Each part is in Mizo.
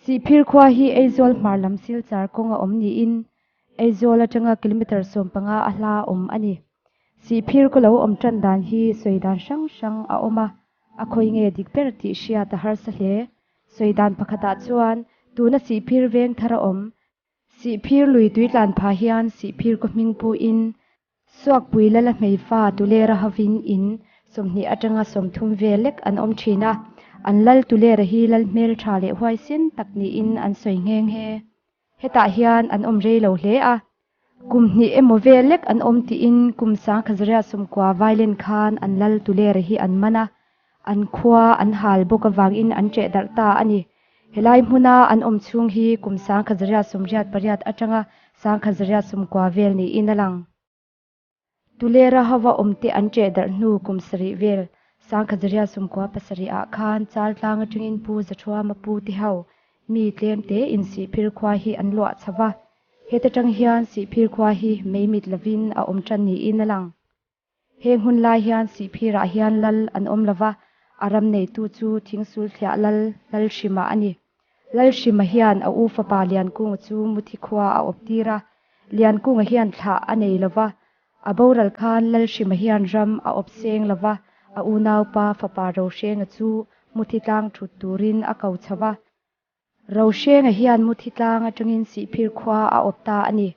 Sihphir khua hi Aizawl hmar lam Silchar kawnga awm niin Aizawl atanga kilometre 15 a hla awm a ni. Sihphir khaw lo awm tan dan hi sawi dan hrang hrang a awm a, a khawi nge dik ber tih hriat a harsa hle. Sawi dan pakhatah chuan tuna Sihphir veng thar a awm. Sihphir lui tui tlan phah hian Sihphir khaw hming puin Suakpui lala hmeifa Tulera hovin in 20 atanga 30 vel lek an awm thin a, an lal Tulera hi lal hmel tha leh huaisen tak niin an sawi nghe nghe. Hetah hian an awm rei lo hle a, kum hnih emaw vel lek an awm tiin kum 1990 vailen khan an lal Tulera hi an man a, an khua an hal bawk avangin an ṭeh darh ta a ni. Helai hmuna an awm chhung hi kum 1988 atanga 1990 vel niin a lang. Tulera hova awmte an ṭeh darh hnu kum sarih vel 1997 ah khan Chaltlang atangin Pu Zathuama Pu te ho mi tlem te in Sihphir khua hi an luah chho va. Heta tang hian Sihphir khua hi meimit lovin a awm tan niin a lang. Heng hun lai hian Sihphirah hian lal an awm lova, a ram neitu chu Thingsul thliah lal Lalhrima a ni. Lalhrima hian a u fapa Liankunga chu Muthi khua a awp tir a, Liankunga hian thlah a nei lova, a boral khan Lalhrima hian ram a awp seng lova, a unaupa fapa Rohrenga chu Muthi tlang thut turin a ko chho va. Rohrenga hian Muthi tlang atangin Sihphir khua a awp ta a ni.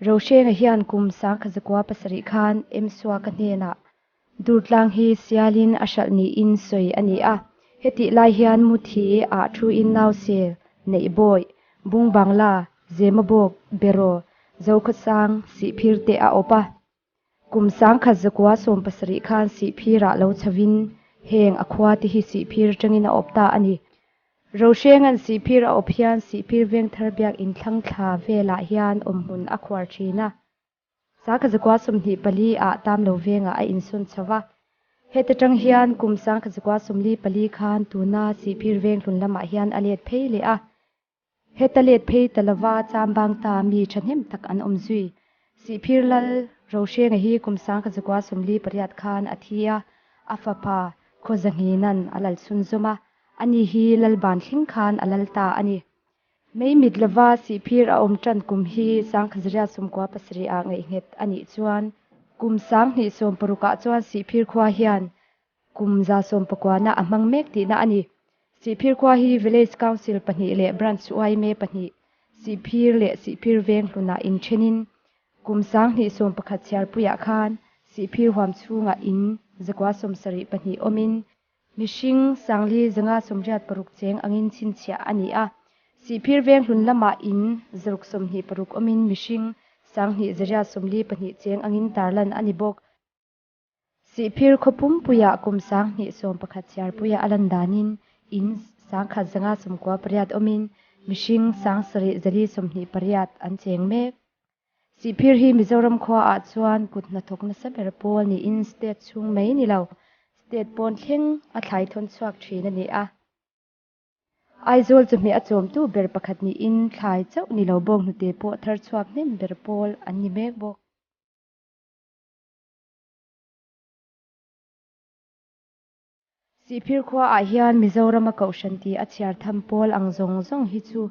Rohrenga hian kum 1907 khan Emsuaka hnenah Durtlang hi sialin a hralh niin sawi a ni a. Hetih lai hian Muthi ah thu in nau sel, neih bawi, bung bangla, Zemabawk, Beraw, Zokhawsang, Sihphir te a awp a. Kum 1970 khan Sihphirah lo chhovin heng a khua te hi Sihphir atangin a awp ta a ni. Rohrenga'n Sihphir a awp hian Sihphir veng thar biak inthlang thla velah hian awmhmun a khuar thin a. 1924 ah tam lo vengah a insawn chho va. Heta tang hian kum 1944 khan tuna Sihphir veng hlun lamah hian a let phei leh a. Heta let phei ta lova chambang ta mi thahnem tak an awm zui. Sihphir lal Rohrenga hi kum 1948 khan a thi a, a fapa Khawzanghinan a lal chhun zawm a, ani hi lalban thleng khan a lal ta a ni. Meimit lova Sihphir a awm tan kum hi 1997 ah ngaihnghet a nih chuan kum 1960 ah chuan Sihphir khua hian kum 190 na a hmang mek tihna a ni. Sihphir khua hi Village Council pahnih leh Branch YMA pahnih Sihphir leh Sihphir veng hlunah inthenin kum 2011 chhiarpuiah khan Sihphir huam chhungah in 172 awmin mihring 4,586 cheng angin chhinchhiah a ni a. Sihphir veng hlun lamah in 126 awmin mihring 2,142 cheng angin tarlan a ni bawk. Sihphir khaw pumpuiah kum 2011 chhiarpuiah a lan danin in 1,198 awmin mihring 7,428 an cheng mek. Sihphir hi Mizoram khua ah chuan kut hnathawk nasa ber pawl niin state chhung mai ni lo, state pawn thleng a thlai thawn chhuak thin a ni a. Aizawl chu hmeh a chawmtu ber pakhat niin thlai chauh ni lo bawk hnute pawh thar chhuak hnem ber pawl an ni mek bawk. Sihphir khua ah hian Mizoram a kohhran tih a chhiar tham pawl ang zawng zawng hi chu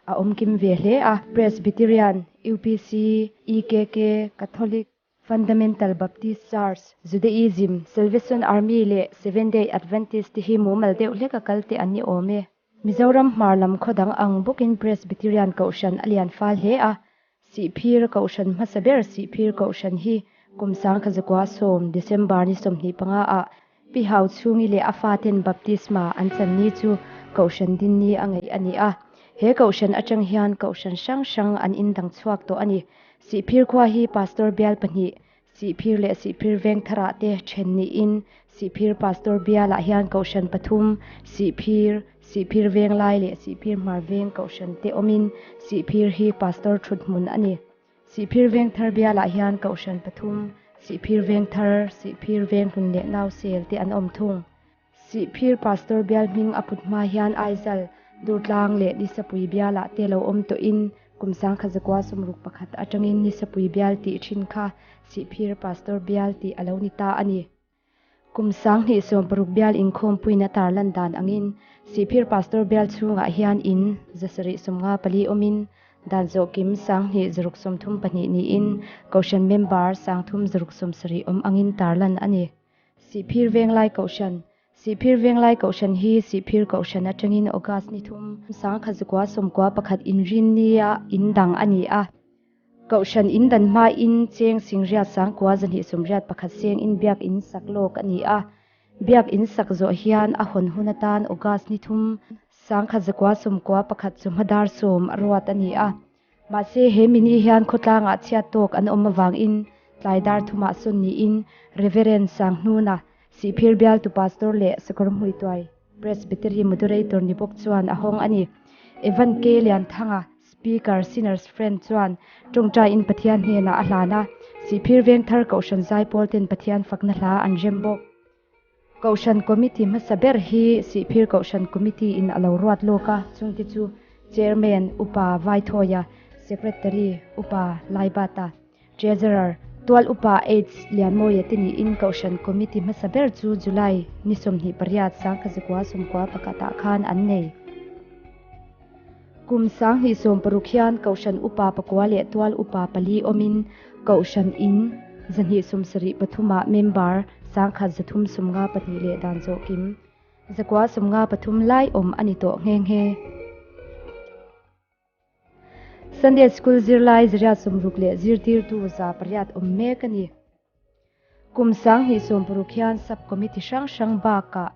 a awm kim ve hle a. Presbyterian, UPC, EKK, Catholic, Fundamental Baptist Church, Judaism, Salvation Army leh Seventh Day Adventist te hi mumal deuh hlek a kal te an ni awm e. Mizoram hmar lam khaw dang ang bawkin Presbyterian kohhran a lian fal hle a, Sihphir kohhran hmasa ber Sihphir kohhran hi kum 1910 December ni 25 ah Pi Hau chhungi leh a faten baptisma an chan ni chu kohhran din ni a ngaih a ni a. He kohhran atang hian kohhran hrang hrang an indang chhuak tawh a ni. Sihphir khua hi Pastor bial pahnih Sihphir leh Sihphir veng tharah te then niin Sihphir Pastor bialah hian kohhran pathum, Sihphir, Sihphir veng lai leh Sihphir hmar veng kohhran te awmin Sihphir hi Pastor thut hmun a ni. Sihphir veng thar bialah hian kohhran pathum, Sihphir veng thar, Sihphir veng hlun leh nau sel te an awm thung. Sihphir Pastor bial hming a put hma hian Aizal, Durtlang leh Nisapui bialah te lo awm tawhin kum 1961 atangin Nisapui bial tih thin kha Sihphir Pastor bial tih a lo ni ta a ni. Kum 2016 bial inkhawmpuiin a tarlan dan angin Sihphir Pastor bial chhungah hian in 754 awmin dan zawh kim 2632 niin Kohhran member 370 awm angin tarlan a ni. Sihphir Venglai Kohhran Sihphir Venglai Kohhran hi Sihphir Kohhran atangin August ni thum 1991 inrinnia in dang a ni a. Kohhran in dan hmain cheng singriat sangkua zahnih sawmriat pakhat seng in biak in sak lawk a ni a. Biak in sak zawh hian a hawn hun atan August ni thum 1991 chu hmadar sawm a ruat a ni a. Mahse he mini hian khawtlangah chhiat tawk an awm avangin tlai dar thumah sawn niin Reverend Sanghnuna, Sihphir bialtu Pastor leh Sakawr Hmuituai Presbytery Moderator ni bawk chuan a hawng a ni. Evan K. Lianthanga, Speaker, Sinners Friend chuan tawngtaiin Pathian hnenah a hlan a, Sihphir Vengthar Kohhran Zaipawl ten Pathian fakna hla an rem bawk. Kohhran Committee hmasa ber hi Sihphir Kohhran Committee in a lo ruat lawk a, chungte chu Chairman, Upa Vaithawia, Secretary, Upa Laibata, Treasurer, Tual Upa H Lianmawia te niin Kohhran Committee hmasa ber chu July ni 28 1991 ah khan an nei. Kum 2016 hian Kohhran Upa pakua leh Tual Upa pali awmin Kohhran in 273 ah member 1352 leh dan zawh kim 953 lai awm a ni tawh nghe nghe. Sunday School zirlai ziriat sawmruk leh zirtirtu za pariat awm mek a ni. Kum 2016 hian Sub Committee hrang hrang bakah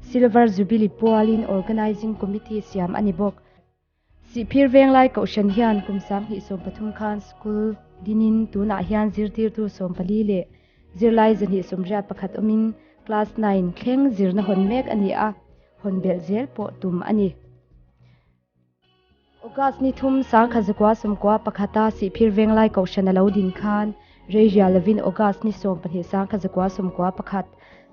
Silver Jubilee pualin Organising Committee siam a ni bawk. Sihphir Venglai Kohhran hian kum 2013 khan school dinin tunah hian zirtirtu 14 leh zirlai 281 awmin class 9 thleng zirna hawn mek a ni a, hawn belh zel pawh tum a ni. August ni thum 1991 a Sihphir Venglai Kohhran a lo din khan Reihria lovin August ni 12 1991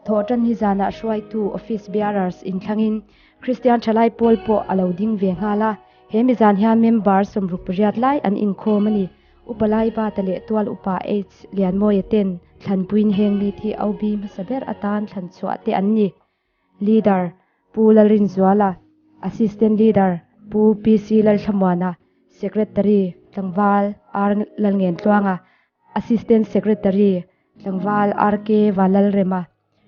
thawhtan hi zanah hruaitu Office Bearers inthlangin Kristian Thalai Pawl pawh a lo ding ve nghal a, he mizan hian member 68 lai an inkhawm a ni. Upa Laibata leh Tual Upa H Lianmawia ten thlanpuiin heng mi thi OB hmasa ber atan thlan chhuah te an ni. Leader, Pu Lalrinzuala, Assistant Leader, Pu PC Lalthlamuana, Secretary, Tlangval R Lalngentluanga, Assistant Secretary, Tlangval RK Valalrema,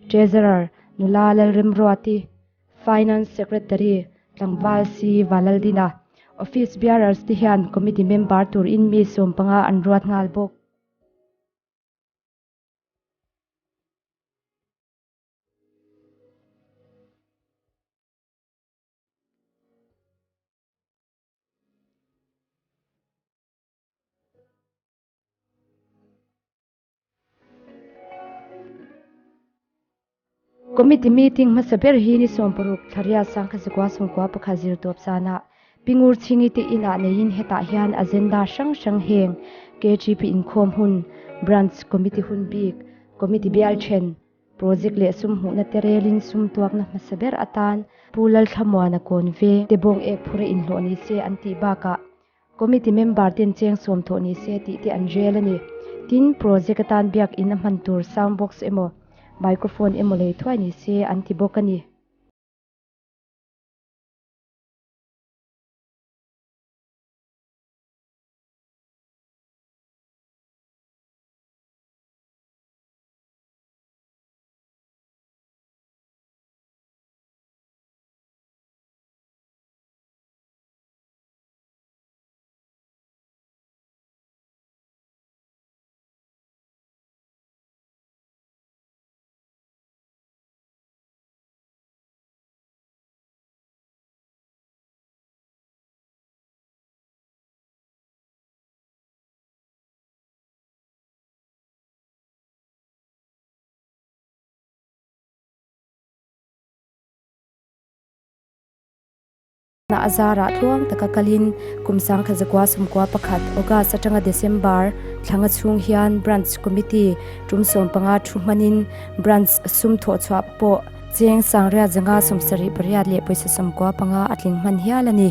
Treasurer, Nula Lalremruati, Finance Secretary, Tlangval C Valaldina. Office Bearers te hian Committee member turin mi 15 an ruat nghal bawk. Committee meeting hmasa ber hi ni 16 thlaria 1991 zir tawp zanah Pingur Chhingi te inah neiin hetah hian agenda hrang hrang heng KGP inkhawm hun, Branch Committee hun bik, Committee bial then, Project leh sum hmuhna te relin sum tuakna hmasa ber atan Pu Lalthlamuana kawn ve te bawng ek phura inhlawh ni se an tih bakah Committee member ten cheng sawm thawh ni se tih te an rel a ni. Tin, project atan biak in a hman tur sound box emaw microphone emaw lei thuai ni se an ti bawk a ni. Na a zarah tluang taka kalin kum 1991 August atanga December thlanga chhung hian Branch Committee tum 15 thu hmanin Branch sum thawh chhuah pawh cheng sangriat zanga 78 leh pawisa 95 a tling hman hial a ni.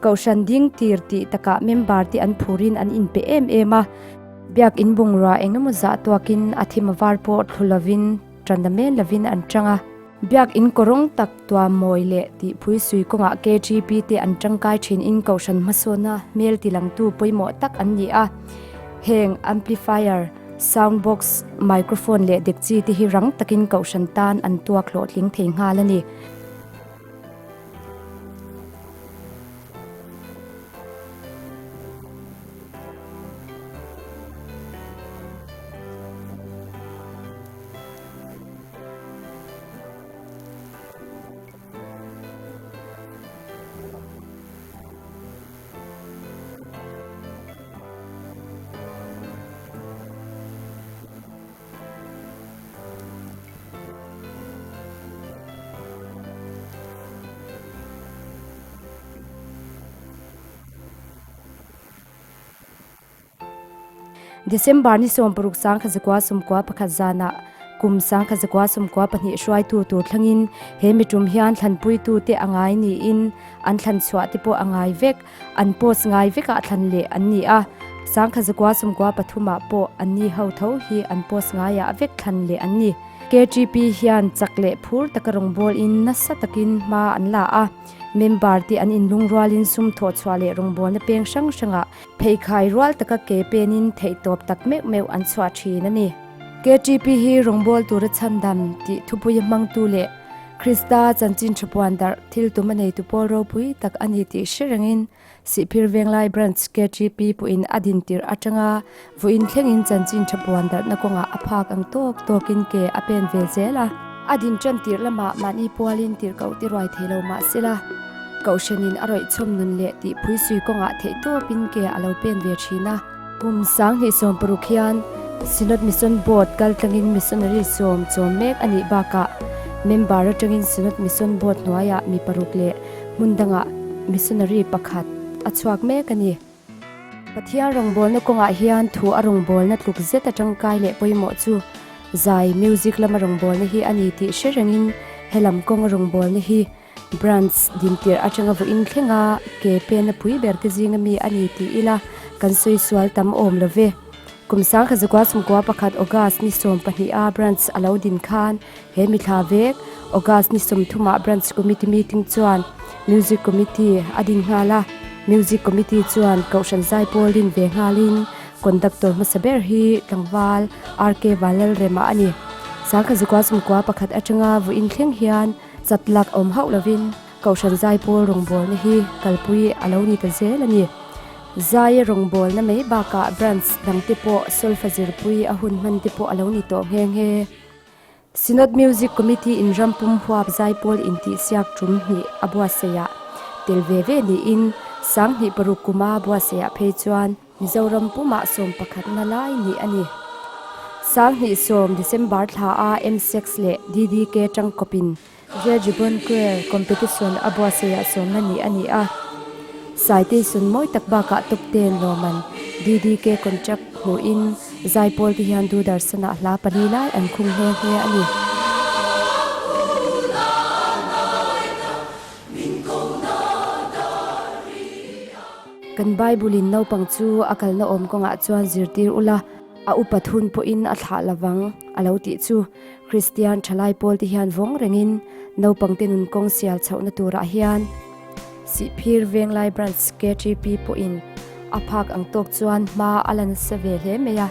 Kohhran ding tir tih takah member te an phurin an inpe em em a. Biak in bungrua eng emaw zah tuakin a thim a var pawh thlu lovin tan men lovin an tang a. Biak in kawrawng tak tuam mawi leh tih phui sui kawngah KTP te an tangkai thin in kohhran hmasawna hmel tilangtu pawimawh tak an ni a. Heng amplifier, sound box, microphone leh dekchi te hi rang takin kohhran tan an tuak hlawhtling thei nghal a ni. December ni 16 1991 zanah kum 1992 hruaitu tur thlangin he mitum hian thlanpuitu te a ngai niin an thlan chhuah te pawh a ngai vek. An post ngai vekah thlan leh an ni a, 1993 ah pawh an ni ho tho hi an post ngaiah vek thlan leh an ni. KTP hian chak leh phur taka rawngbâwl in nasa takin hma an la a, member te an inlungrualin sum thawhchhuah leh rawngbâwlna peng hrang hrangah pheikhai rual taka ke penin theihtawp tak meuh meuh an chhuah thin a ni. KTP hi rawngbâwl tura chhandam tih thupui a hmangtu leh Krista chanchin tha puan darh thil tum a neitu pawl ropui tak a ni tih hre rengin Sihphir Venglai Branch KTP pawhin a din tirh atanga vawiin thlengin chanchin tha puan darhna kawngah a phak ang tawk tawkin ke a pen ve zel a. A din tan tirh lamah mahni pualin tirh koh ti ruai thei lo mah sela, Kohhranin a rawih chhawm nun leh tih phuisui kawngah theih tawpin ke a lo pen ve thin a. Kum 2016 hian Synod Mission Board kaltlangin missionary sawm chawm mek a nih bakah member atangin Synod Mission Board hnuaiah mi paruk leh hmun dangah missionary pakhat a chhuak mek a ni. Pathian rawngbawlna kawngah hian thu a rawngbawlna tluk zet a tangkai leh pawimawh chu zai, music, lama rawngbawlna hi a ni tih hre rengin helam kawnga rawngbawlna hi Branch dintir atanga vawiin thlenga ke pena pui ber te zinga mi a ni tih ila kan sawi sual tam awm lo ve. Kum 1991 August ni 12 a Branch a lo din khan he mithla vek August ni 30 ah Branch Committee meeting chuan Music Committee a din nghal a, Music Committee chuan Kohhran Zaipawl din ve nghalin Conductor hmasa ber hi tlangval RK Vanlalrema a ni. 1991 atanga vawiin thleng hian Chat lak awm hauh lovin Kohhran Zaipawl rawngbawlna hi kalpui a lo ni ta zel a ni. Zaia rawngbawlna mai bakah branch dangte pawh solfa zirpui a hun hman te pawh a lo ni tawh nghe nghe. Synod Music Committee in ram pum huap Zaipawl intihsiak tum hnih a buatsaihah tel ve ve niin 2006 kuma buatsaihah phei chuan Mizoram pumah 11na lai nih a ni. 2010 December thla a M6 leh DDK tangkawpin Red Ribbon Choir Competition a buatsaihah sawmna nih a ni a. Citation mawi tak bakah top ten lawman DDK contract hmuhin Zaipawl te hian Doordarshan-ah hla pali lai an khung nghe nghe a ni. Kan Bible-in naupang chu a kalna awm kawngah chuan zirtir ula, a upa thun pawhin a thlah lovang a lo tih chu. Kristian thalai pawl te hian vawng rengin naupangte nun kawng sial chhohna turah hian Sihphir Venglai Branch KTP pawhin a phak ang tawk chuan hma a la nasa ve hle mai a.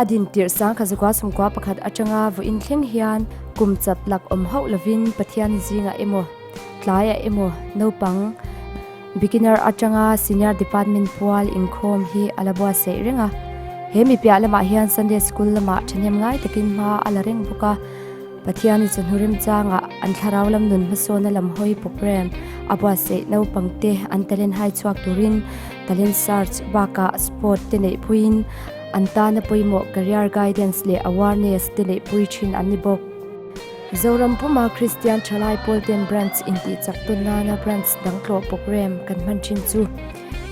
A din tirh 1991 atanga vawiin thleng hian kum chat lak awm hauh lovin Pathian zingah emaw tlaiah emaw naupang Beginner atanga Senior Department pual inkhawm hi a la buatsaih reng a. He mi piah lamah hian Sunday School lamah thahnem ngai takin hma a la reng bawk a. Pathian chawhnu remchangah an thlarau lam nun hmasawna lam hawi program a buatsaih naupangte an talent hai chhuak turin talent search bakah sport te neih puiin an tana pawimawh career guidance leh awareness te neih pui thin an ni bawk. Zoram puma Kristian Thalai Pawlten Branch intih chak tawn nana Branch dang tlawh program kan hman thin chu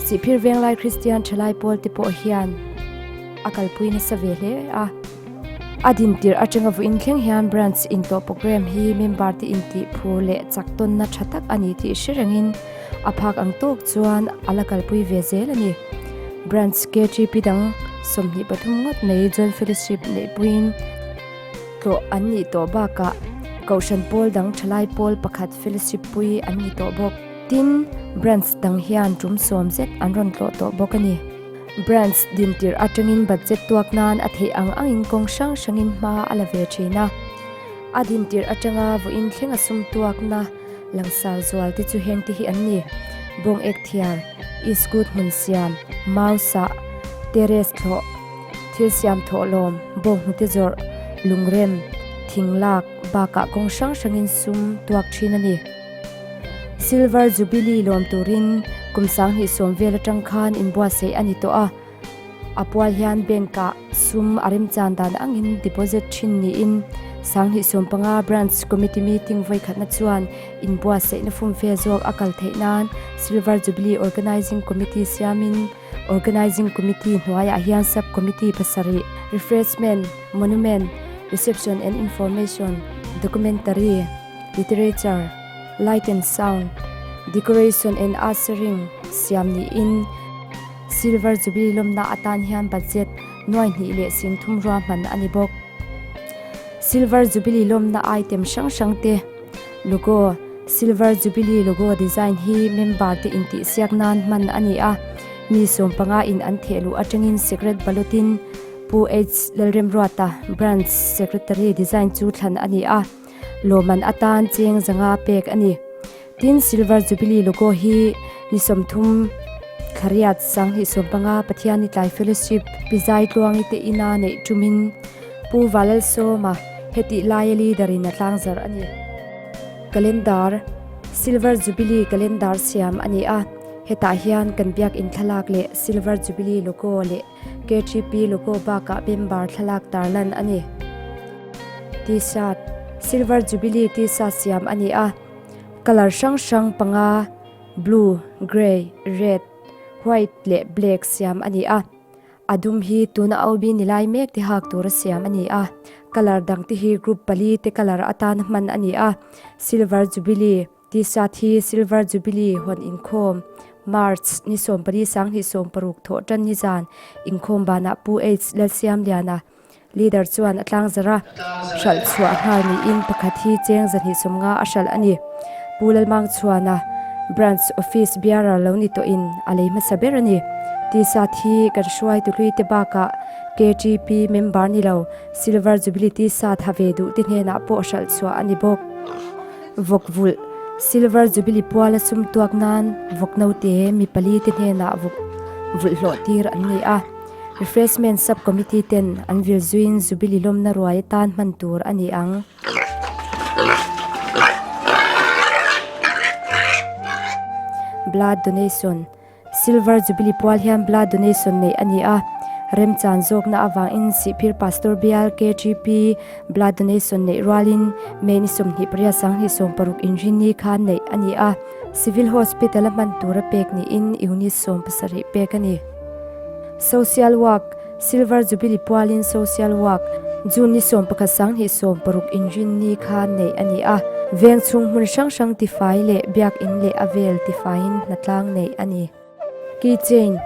Sihphir Venglai Kristian Thalai Pawl te pawh hian a kalpui nasa ve hle a. A din tirh atanga vawiin thleng hian Branch intlawh program hi member te intih phur leh chak tawnna tha tak a ni tih hre rengin A phak ang tawk chuan a la kalpui ve zel a ni. Branch KTP dang 23 ngawt mai Joint Fellowship neihpuiin tlawh an nih tawh bakah Kohhran pawl dang thalai pawl pakhat fellowship pui an ni tawh bawk. Tin, Branch dang hian tum sawm zet an rawn tlawh tawh bawk a ni. Branch dintir atangin budget tuak nan a theih ang angin kawng hrang hrangin hma a la ve thin a. A dintir atanga vawiin thleng a sum tuakna langsar zual te chu heng te hi an ni, Bawng ek thiar, iskut hmun siam, mau sah, terrace thlawh, thil siam thawhlawm, bawng hnute zawrh, lungrem, thing lak bakah kawng hrang hrangin sum tuak thin a ni. Silver Jubilee lawm turin kum 2010 vel atang khan inbuatsaih a ni tawh a, a pual hian bank-ah sum a remchan dan angin deposit thin niin 2015 Branch Committee meeting vawikhatna chuan inbuatsaihna fumfe zawk a kal theih nan Silver Jubilee Organising Committee siamin Organising Committee hnuaiah hian Sub Committee pasarih, Refreshment, Monument, Reception and Information, Documentary, Literature, Light and Sound, Decoration and Ushering siam niin Silver Jubilee lawmna atan hian budget nuai hnih leh sing thum ruahman a ni bawk. Silver Jubilee lawmna item hrang hrang te Logo, Silver Jubilee logo design hi member te intihsiak nan hman a ni a, mi 15 in an theh luh atangin secret ballot in Pu H Lalremruata, Branch Secretary design chu thlan a ni a. Lawmman atan cheng zanga pek a ni. Tin, Silver Jubilee logo hi ni 30 thlariat 2015 Pathian Nitlai Fellowship Pizai Tluangi te ina neih tumin Pu Valalsawma hetih laia leader in a tlangzarh a ni. Calendar, Silver Jubilee Calendar siam a ni a, hetah hian kan biakinn thlalak leh Silver Jubilee logo leh KTP logo bakah member thlalak tarlan a ni. T-shirt, Silver Jubilee T-shirt siam a ni a, colour hrang hrang panga, blue, grey, red, white leh black siam a ni a. A dum hi tuna OB ni lai mek te hak tura siam a ni a, colour dang te hi group pali te colour atana hman a ni a, Silver Jubilee. T-shirt hi Silver Jubilee hawn inkhawm March ni 14 2016 thawh tan ni zan inkhawm banah Pu H Lalsiamliana, Leader chuan a tlangzarh a, hralh chhuah nghal niin pakhat hi cheng 250 a hralh a ni. Pu Lalmangchhuana, Branch Office Bearer lo ni tawhin a lei hmasa ber a ni. T-shirt hi kan hruaitu hlui te bakah KTP member ni lo Silver Jubilee T-shirt ha ve duh te hnenah pawh hralh chhuah a ni bawk. Vawk vulh, Silver Jubilee puala sum tuak nan vawk naute mi pali te hnenah vawk vulh hlawh tir an ni a. Refreshment Sub Committee ten an vil zuiin Jubilee lawmna ruai atan hman tur a ni ang. Blood Donation, Silver Jubilee pual hian blood donation neih a ni a, remchan zawkna avangin Sihphir Pastor Bial KTP blood donation neih rualin May ni 28 2016 inrinni khan neih a ni a, Civil Hospital a hman tura pek niin unit 70 pek a ni. Social Work, Silver Jubilee pualin Social Work June ni 11 2016 inrinni khan neih a ni a, veng chhung hmun hrang hrang tifai leh biakinn leh a vel tifaiin hnatlang neih a ni. Key chain,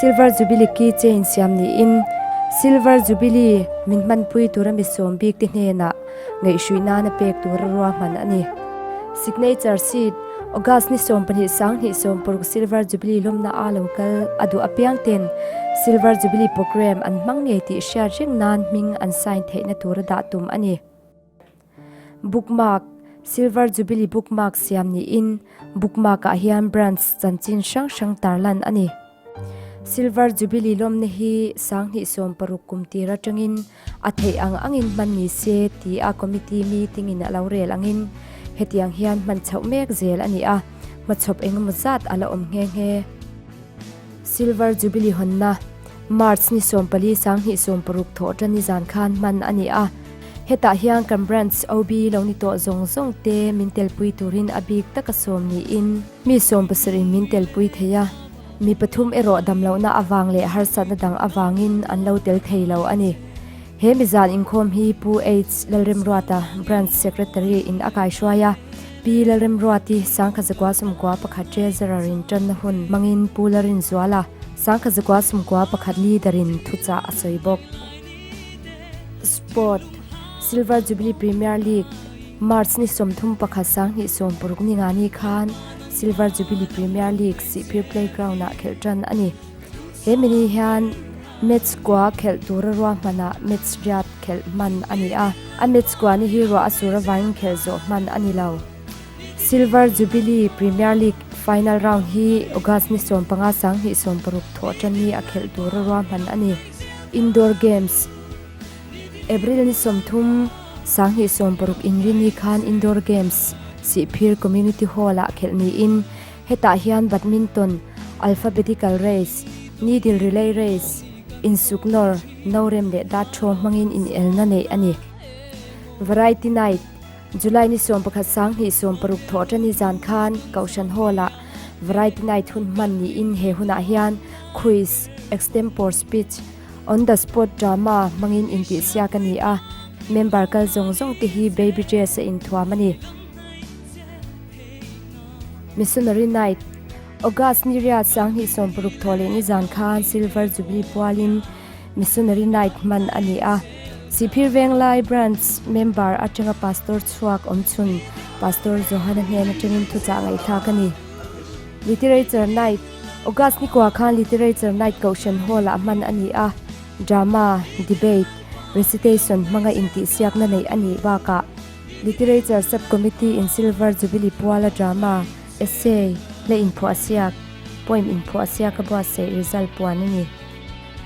Silver Jubilee key chain siam niin Silver Jubilee min hmanpui tura mi sawm bik te hnenah ngaihhruih nana pek tura ruahman a ni. Signature Sheet, August ni 12 2016 Silver Jubilee lawmna a lo kal a duh apiang ten Silver Jubilee Programme an hmang ngei tih hriat reng nan hming an sign theihna tura dah tum a ni. Bookmark, Silver Jubilee Bookmark siam niin Bookmark ah hian Branch chanchin hrang hrang tarlan a ni. Silver Jubilee lawmna hi 2016 kum tir atangin A theih ang angin hman ni se ti a committee meeting in a lo rel angin hetiang hian hman chhoh mek zel a ni a, hmachhawp engemaw zat a la awm nghe nghe. Silver Jubilee hawnna March ni 14 2016 thawh tan ni zan khan hman a ni a, hetah hian kan branch OB lo ni tawh zawng zawng te min telpui turin a bik taka sawm niin mi 70 in min telpui thei a. Mi pathum erawh damlohna avang leh harsatna dang avangin an lo tel thei lo a ni. He mizan inkhawm hi Pu H. Lalremruata, Branch Secretary in a kaihruai a. Pi Lalremruati, 1991 Treasurer in tanna hun hmangin Pu Larinzuala, 1991 Leader in thuchah a sawi bawk. Sport, Silver Jubilee Premier League, March ni 31 2060 ni nga ni khan Silver Jubilee Premier League Sihphir Playground ah khelh tan a ni. He mini hian match kua khelh tura ruahmanah match riat khelh hman a ni a, a match kua ni hi ruah a sur avangin khelh zawh hman a ni lo. Silver Jubilee Premier League final round hi August ni 15 2060 thawh tan ni a khelh tura ruahman a ni. Indoor Games, April ni 30 2060 inrini khan Indoor Games Sihphir Community Hall-ah khelh niin hetah hian Badminton, Alphabetical Race, Needle Relay Race, Insuknawr, Norem leh Dat Thaw hmangin inelna neih a ni. Variety Night, July ni 11 2060 thawh tani zan khan Kohhran Hall-ah Variety Night hun hman niin he hunah hian Quiz, Extempore Speech, On the Spot Drama hmangin intihsiak a ni a, member kal zawng zawng te hi baby dress a inthuam a ni. Missionary Night, August ni riat 2060 thawh leh ni zan khan Silver Jubilee pualin Missionary Night hman a ni a. Sihphir Venglai Branch member atanga Pastor chhuak awmchhun Pastor Johana hnen atangin thuchah ngaihthlak a ni. Literature Night, August ni kua khan Literature Night Kohhran Hall-ah hman a ni a. Drama, Debate, Recitation hmanga intihsiakna neih a nih bakah Literature Sub-Committee in Silver Jubilee puala drama, essay, hla inphuah siak, poem inphuah siak a buatsaih result puan a ni.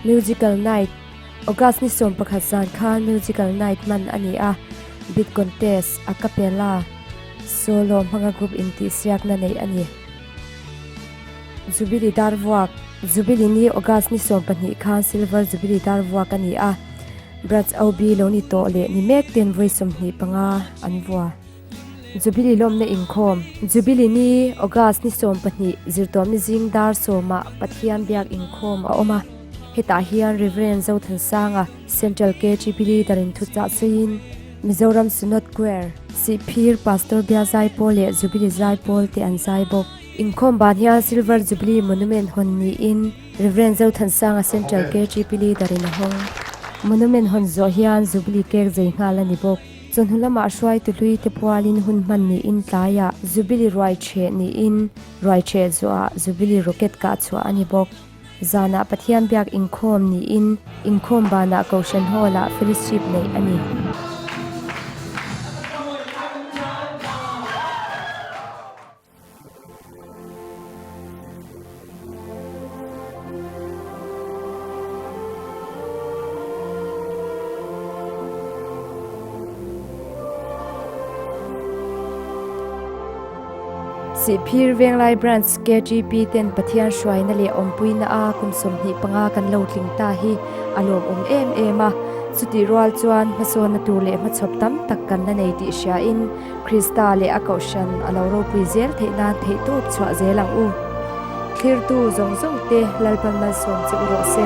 Musical Night, August ni 11 zan khan Musical Night hman a ni a, Beat Contest, a cappella, solo hmanga group intihsiakna neih a ni. Jubilee dar vuak, Jubilee ni August ni 12 khan Silver Jubilee dar vuak a ni a, Branch OB lo ni tawh leh ni mek ten vawi 25 an vua. Jubilee lawmna inkhawm, Jubilee ni August ni 12 zirtawmni zing dar sawmah Pathian biak inkhawm a awm a. Hetah hian Rev. Zothansanga, Central KGB Leader in thuchah sawiin Mizoram Synod Choir, Sihphir Pastor Bia Zaipawl leh Jubilee Zaipawl te an zai bawk. Inkhawm ban hian Silver Jubilee Monument hawn niin Rev. Zothansanga Central KGP Leader in a hawng. Monument hawn zawh hian Jubilee cake zei nghal a ni bawk. Chawhnu lamah hruaitu hlui te pualin hun hman niin tlaiah Jubilee ruai ṭheh niin ruai ṭheh zawhah Jubilee rocket kah chhuah a ni bawk. Zanah Pathian biak inkhawm niin inkhawm banah Kohhran Hall-ah fellowship neih a ni. Sihphir Venglai Branch KTP ten Pathian hruaina leh awmpuina a kum 25 kan lo tling ta hi a lawmawm em em a. Chutih rual chuan hmasawnna tur leh hmachhawp tam tak kan la nei tih hriain Krista leh a kohhran a lo ropui zel theih nan theihtawp chhuah zel ang u. Thlirtu zawng zawng te Lalpan malsawm che u rawh se.